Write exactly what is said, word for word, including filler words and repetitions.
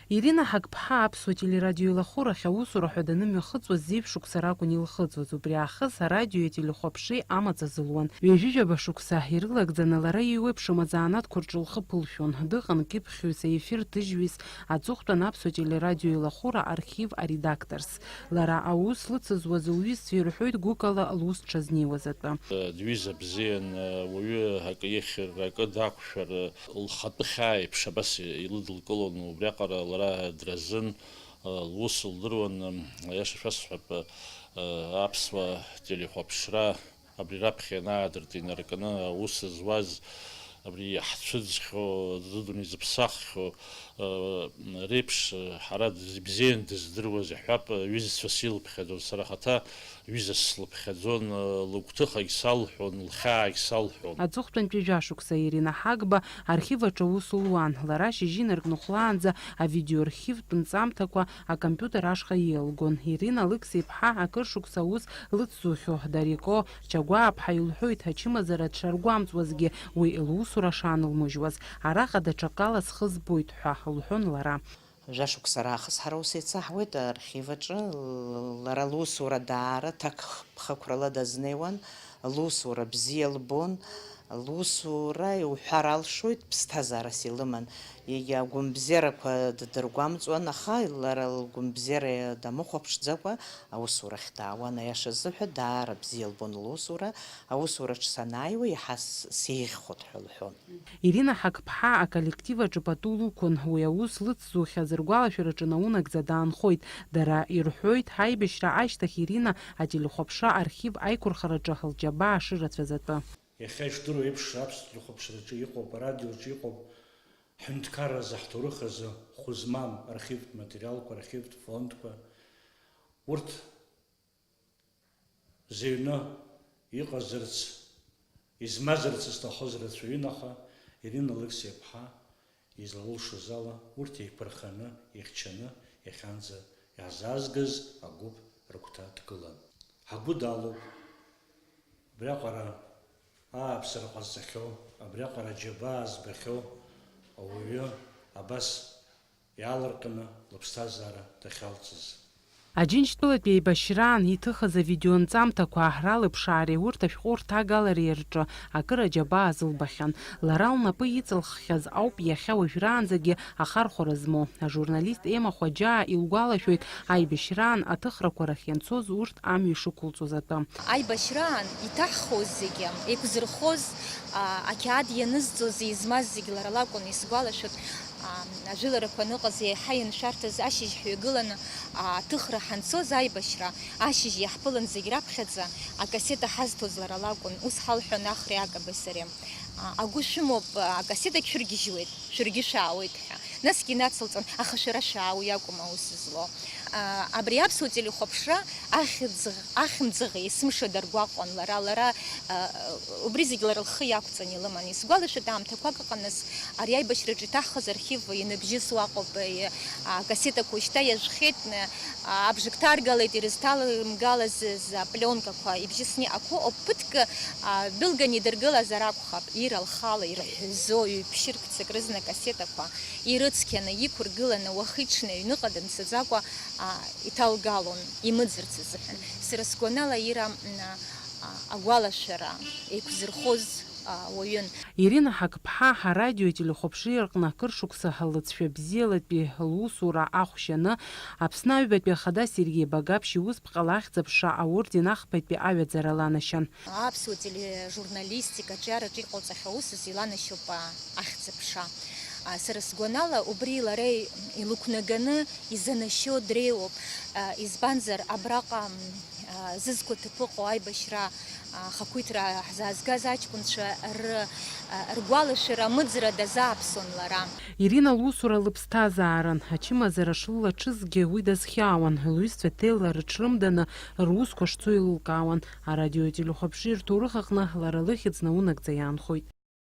Ирина Ҳақԥҳа аԥсуа телерадиоеилахәырахь аусура ҳәа данымҩахыҵуаз зеижә шықәса ракәын илхыҵуаз. Убри аахыс арадиои ателехәаԥшреи амаҵ азылуан. Ҩажәижәаба шықәса ирылагӡаны лара иеиуеиԥшым азанааҭқәа рҿы лхы ԥылшәон. Дыҟан кьыԥхьҩыс, аефир ҭыжьҩыс, аҵыхәтәан аԥсуа телерадиоеилахәыра архив аредакторс. Лара аус лыцызуаз лҩызцәа ирҳәоит гәыкала лус дшазнеиуаз атәы. Дҩыза бзиан, уаҩы акы ихьыр, акы дақәшәар, лхатәы хьаа еиԥш абас илыдылкылон. Убриаҟара лара дразын, лус лдыруан, аиаша шәасҳәап, аԥсуа телехәаԥшра абри раԥхьа ианаадырт инаркны аус зуаз, абри иаҳцәыӡхьоу, зыдунеи зыԥсаххьоу, реиԥш, ҳара бзианы дыздыруаз иаҳҳәап, ҩызцәас илыԥхьаӡон, сара ахаҭа ҩызас слыԥхьаӡон, лыгәҭыхагь салҳәон, лхьаагь салҳәон. Аҵыхәтәантәи жәашықәса Ирина Ҳагба архив аҿы аус луан. Лара шьыжьы инаркны хәлаанӡа авидеоархивтә нҵамҭақәа акомпиутер ашҟа иеилгон. Ирина Алықьса-иԥҳа акыр шықәса аус лыцзухьоу Дарико Чагәааԥҳа илҳәоит, ачымазара дшаргәамҵуазгьы, уи лусура шаанылмыжьуаз. Араҟа даҽакала схы збоит ҳәа лҳәон лара. Жәашықәса раахыс ҳара ус еицаҳуеит архив аҿы. Лара лусура даара ҭакԥхықәрала дазнеиуан, лусура бзиа лбон, лусура иуҳәар алшоит, ԥсҭазаарас илыман. Егьа агәынбзиарақәа ддыргәамҵуан, аха лара лгәынбзиара дамыхәаԥшӡакәа аусурахь даауан. Аиаша азыҳәа, даара бзиа лбон лусура. Аусураҿ санааиуа, иаҳа с-, сеиӷьхоит ҳәа лҳәон. Ирина Ҳақԥҳа аколлектив аҿы пату лықәын. Уи аус лыцзухьаз ргәалашәараҿы наунагӡа даанхоит. Дара ирҳәоит, ҳаибашьра ашьҭахь Ирина ателехәаԥшра архив аиқәырхараҿы лџьабаа шырацәаз атәы. Иахьа ишдыру еиԥш, аԥсуа телехәаԥшраҿы иҟоуп, арадиоҿы иҟоуп, ҳҳәынҭқарразы, ҳҭоурых азы хәы змам архивтә материалқәа, архивтә фондқәа, урҭ зыҩны иҟазарц, измазарц зҭахыз рацәаҩын, аха Ирина Алықьса-иԥҳа излалылшоз ала, урҭ еиқәырханы, ихьчаны, иахьанӡа иаҳзаазгаз агәыԥ рыгәҭа дгылан. Ҳагәы далоуп абриаҟара ааԥсара ҟазҵахьоу, абриаҟара аџьабаа збахьоу ауаҩы абас иаалырҟьаны лыԥсҭазаара дахьалҵыз. Аџьынџьтәылатәи еибашьраан иҭыхыз авидеонҵамҭақәа, ралыԥшаареи урҭ ашәҟәы рҭагалареи рҿы акыр аџьабаа азылбахьан. Лара лнапы иҵылххьаз ауп иахьа уажәраанӡагьы ахархәара змоу. Ажурналист Ема Хәаџьаа илгәалашәоит, аибашьраан аҭыхрақәа рахь ианцоз урҭ амҩа ишықәылҵоз атәы. Аибашьраан иҭаҳхуаз зегьы, еиқәзырхоз, а, ақьаад ианызҵоз, измаз зегь лара лакәын, исгәалашәоит. Ам, ажәыларақәа аныҟаз еиҳа иншәарҭаз ашьыжь ҳҩагыланы, а, аҭыхра ҳанцоз аибашьра, ашьыжь иаҳԥылан зегь раԥхьаӡа, акассета ҳазҭоз лара лакәын, ус ҳалҳәон Ахреи Акаби сареи. А, агәы шәымоуп, а, акассетагь шәыргьежьуеит, шәаргьы шәаауеит ҳәа. Насгьы инацылҵон, аха шәара шәаауеи акәым аус злоу. А, абри аԥсуа телехәаԥшра ахьӡ, ахьымӡӷ есымша даргәаҟуан лара, лара, а, убри зегь лара лхы иақәҵан илыман. Исгәалашәоит, аамҭақәак ыҟан нас, ари аибашьраҿы иҭаҳхыз архив ианыбжьысуа аҟоуп, и-, акассетақәа уажәшьҭа иажәхьеит, н-, а, абжак ҭаргалеит, ирызҭалымгалаз, з-, апленкақәа ибжьысны иҟақәоу ауп, ԥыҭк, а, дәылган идыргылазар акәхап, ира лхала ирҳәазо ҩ-ԥшьырк ццак рызна акассетақәа ирыцқьаны, иқәыргыланы, уахи-ҽни аҩныҟа дымцаӡакәа, а, иҭалгалон, имыӡырц азыҳәан. Сара сгәанала, ира, м, а, агәалашәара еиқәзырхоз, а, уаҩын. Ирина Ҳақԥҳа арадиои ателехәаԥшреи рҟны акыр шықәса лыҵшәа бзиалатәи лусура ахәшьаны, Аԥсны аҩбатәи ахада Сергеи Багаԥшь иусԥҟала ахьӡ-аԥша аорден ахԥатәи аҩаӡара ланашьан. Аԥсуа тележурналистика аҿиараҿы иҟалҵахьоу усыз иланашьоуп, а, ахьӡ-аԥша. А, сара сгәанала, убри лара илықәнаганы изанашьо дреиуоуп. А, избанзар, абраҟа, м, а, зызқәа ҭыԥ ыҟоу аибашьра, а, ахақәиҭра ҳзаазгаз аҷкәынцәа р-, а, ргәалашәара амыӡра дазааԥсон лара. Ирина лусура лыԥсҭазаарын, ачымазара шлылаҽызгьы уи дазхьаауан, лҩызцәа ҭелла рыҽрымданы русқәа шцо еилылкаауан. Арадиои ателехәаԥшреи рҭоурых аҟны лара лыхьӡ наунагӡа иаанхоит.